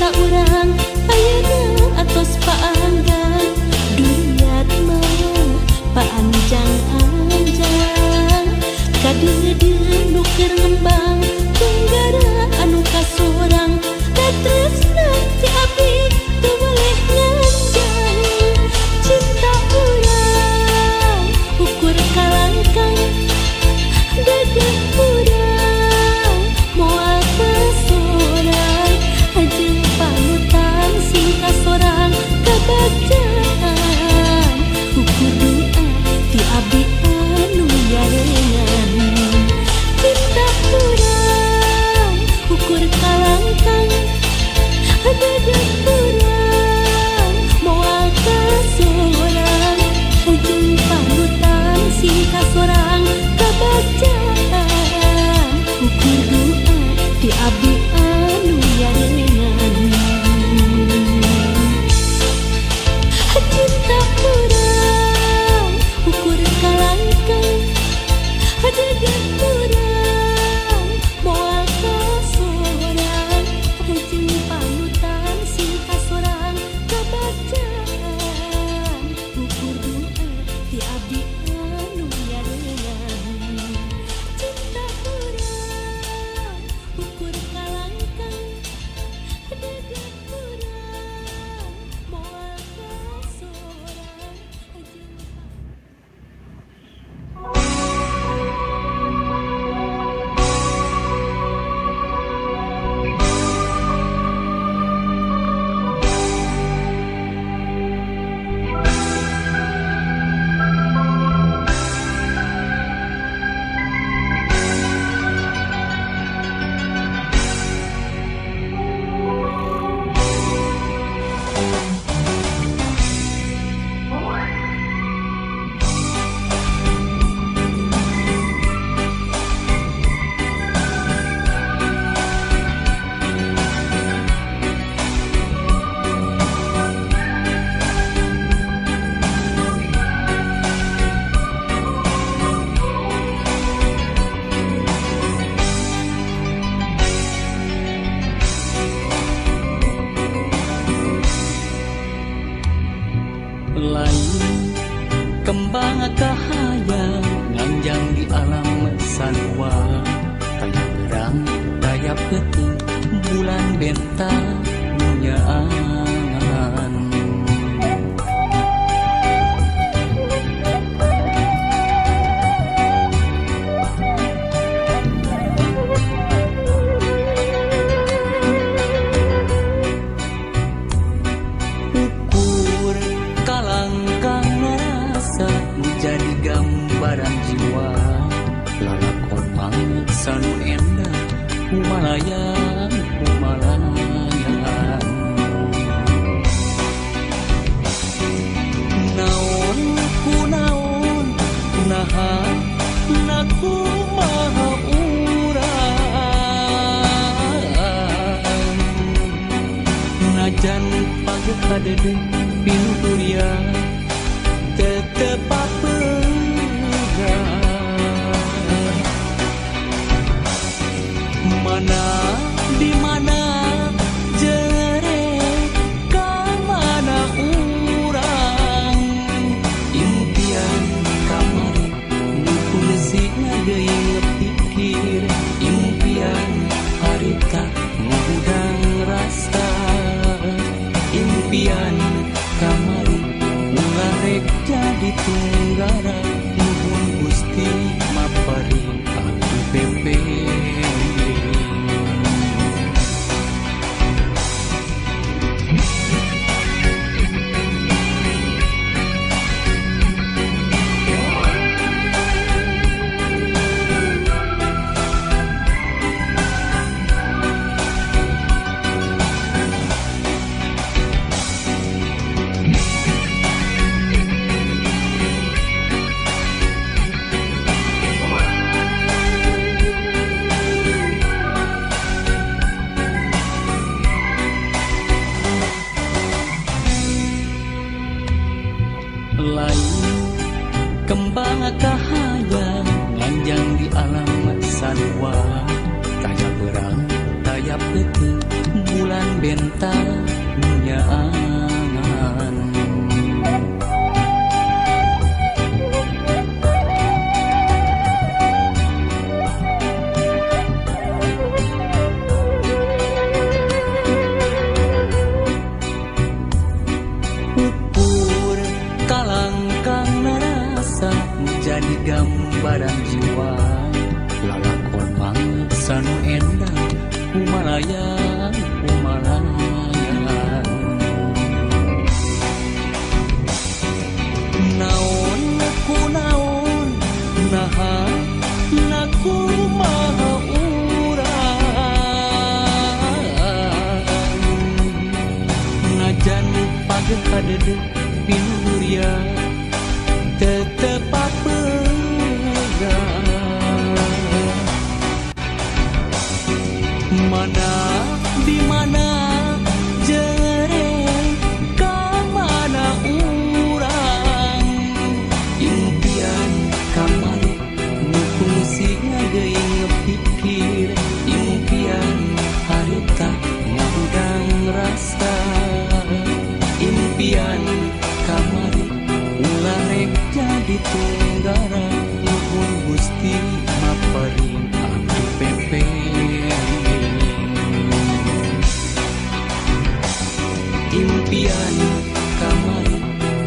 cinta urang ayeuna atos paanggang duriat mah paanjang-anjang kadeudeuh nu keur ngembang tunggara anu kasorang katresna ti abdi teu boleh nganjang cinta urang ukur kalangkang dedeh urang moal kasorang jeung panutan sing kasorang kabagjaan ukur doa ti abdi anu nyarengan cinta urang ukur kalangkang dedeh urang moal kasorang jeung panutan sing kasorang kabagjaan ukur doa ti abdi anu nyarengan cinta urang ukur kalangkang dedeh urang moal kasorang jeung panutan sing kasorang kabagjaan ukur doa ti abdi anu nyarengan cinta urang ukur kalangkang dedeh urang moal kasorang jeung Lain kembang kahayang nganjang di alam sanua taya berang taya peuting bulan bentang nyaangan ukur kalangkang rasa jadi gambaran jiwa lalakon mangsa nu endah humalayang humalayan naon ku naon naha nakumaha urang najan pageh kadede pinuh durian tetep apegan mana di mana jere ka mana urang impian kamari nu kulesi ngageuing pikir impian harita ngudang rasa impian kamari ulah rek jadi tunggara nuhun Gusti maparin atuh pepe. Tiap peuting bulan bentang nyaangan. Ukur kalangkang narasa jadi gambaran jiwa lalakon mangsa nu endah kumalayang kumalayang. Naon ku naon naha nakumaha urang najan pageh kadede pinuria tetep papegang. Mana di mana jere ka mana urang impian kamari nu kungsi ngageuing pikir impian harita ngahudang rasa impian kamari ulah rek jadi tunggara nuhun Gusti maparin abdi pepe. Impian kamari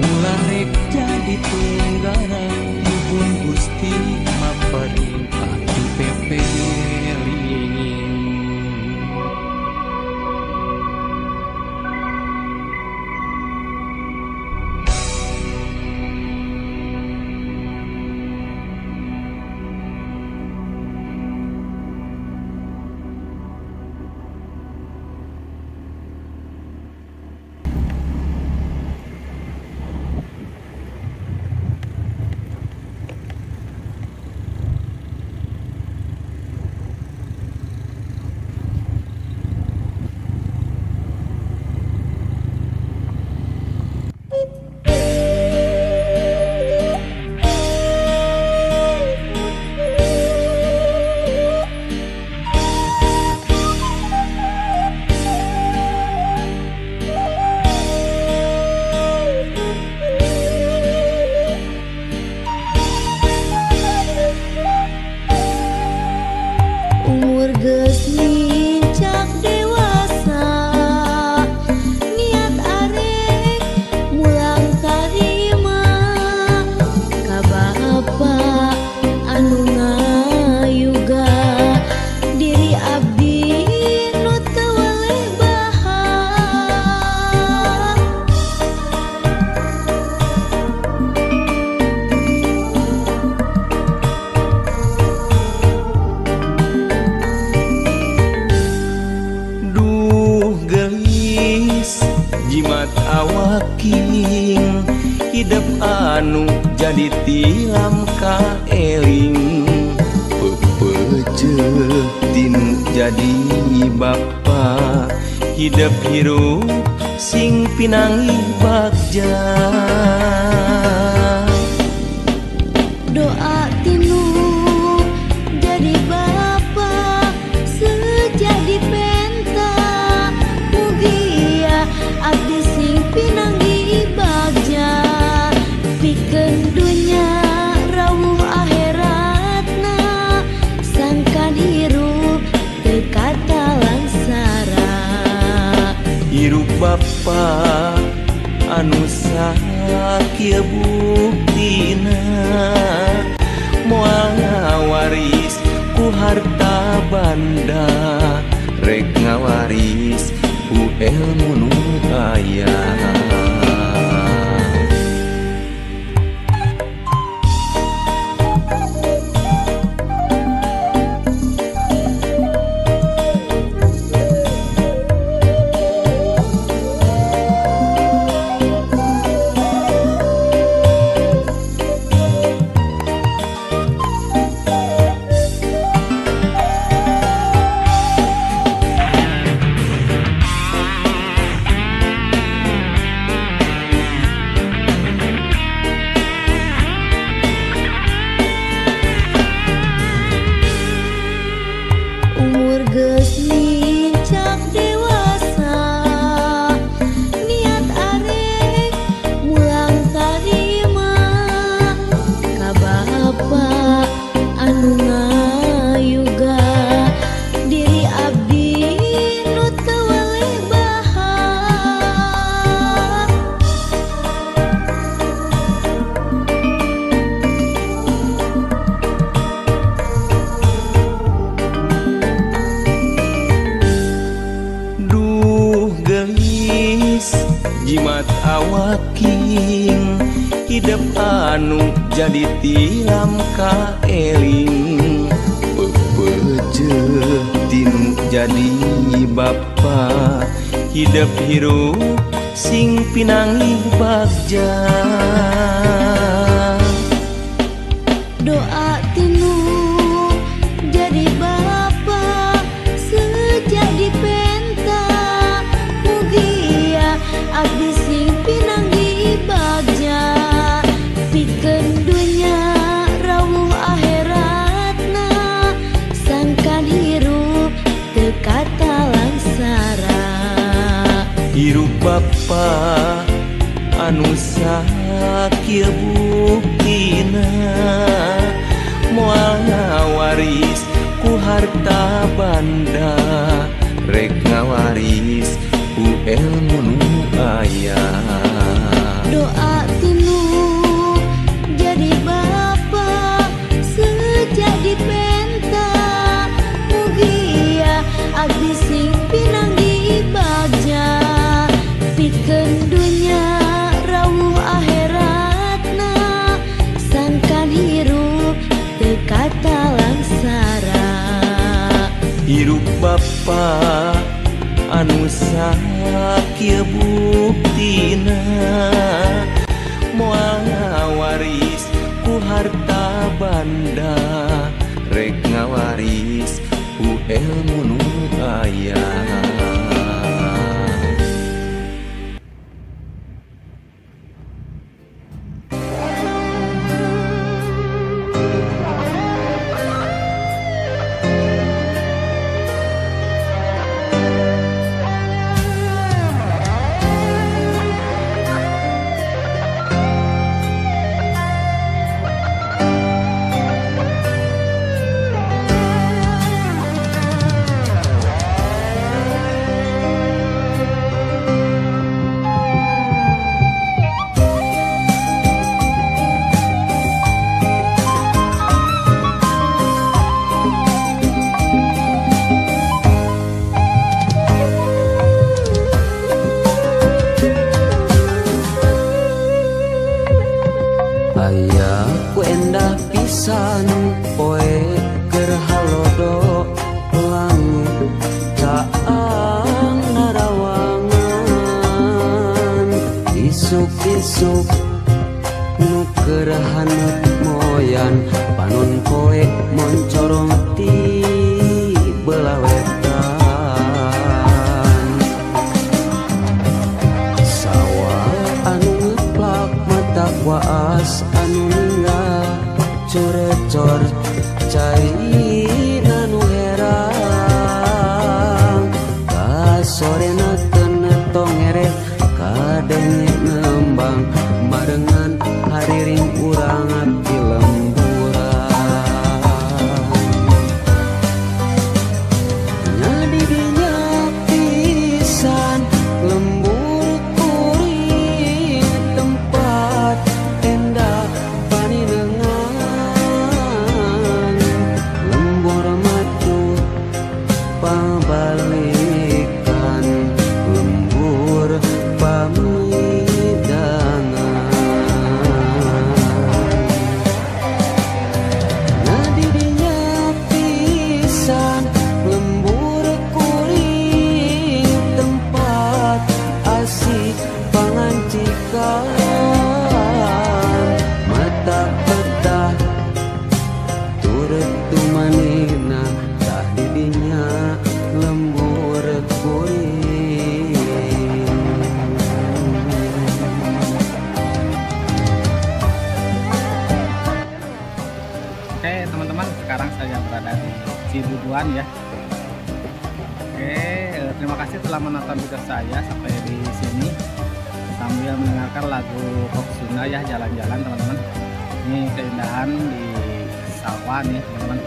ulah rek jadi tunggara nuhun Gusti maparin abdi pepe. Hidup anu jadi tilam kaeling pepece tinu jadi bapa hidup hirup sing pinangi bagja. Doa tinu jadi bapa sejadi penta mugia abdi sing pinangi bagja. Pikeun dunya rawuh akhiratna sangkan hirup teu katalangsara. Hirup bapa anu sakieu buktina moal ngawaris ku harta banda rek ngawaris ku ilmu nu aya. geulis jimat awaking hidep anu jadi tilam kaeling pepeje tinu jadi bapa hidep hirup sing pinangi bagja. Doa tinu jadi bapa sejak dipenta mugia abdi sing pinangi bagja pikeun dunya rawuh akhiratna sangkan hirup teu katalangsara. Hirup bapa anu sakieu buktina moal ngawaris ku harta banda rek ngawaris ku ilmu nu aya. Doa tinu jadi bapa sejak dipenta mugia abdi sing pinanggi bagja pikeun dunya rawuh akhiratna sangkan hirup teu katalangsara. Hirup bapa anu sakieu buktina moal ngawaris ku harta banda rek ngawaris ku ilmu nu aya. Ku endah pisan poe keur halodo langit caang narawangan isuk-isuk nu keur haneut moyan panon poe moncorong ti belah wetan sawah anu ngeplak mata waas anu ninggal corecor cai nanu herang kasorena teu tongere kadenge nembang barengan hariring urang di lemburan nyadi dinya pisan lembur kuring tempat tenda paninengan lembur matu pabalikan lembur pamidangan nadi dinya pisan lembur kuring tempat asih pangancikan mata petah turut tumanina tah didinya lembur kuring. Oke teman-teman, sekarang saya berada di Cibubuan ya. Oke, terima kasih telah menonton video saya sampai di sini sambil mendengarkan lagu pop Sunda ya, jalan-jalan teman-teman. Ini keindahan di sawah nih teman-teman.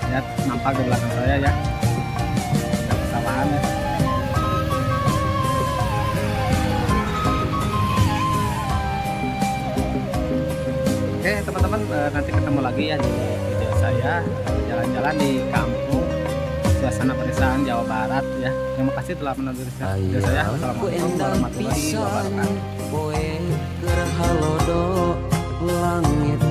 Lihat nampak di belakang saya ya, ada persawahan ya. Oke teman-teman, nanti ketemu lagi ya di video saya jalan-jalan di kampung Suasana pedesaan Jawa Barat ya. Terima kasih telah menonton video saya. Assalamualaikum warahmatullahi wabarakatuh. Langit.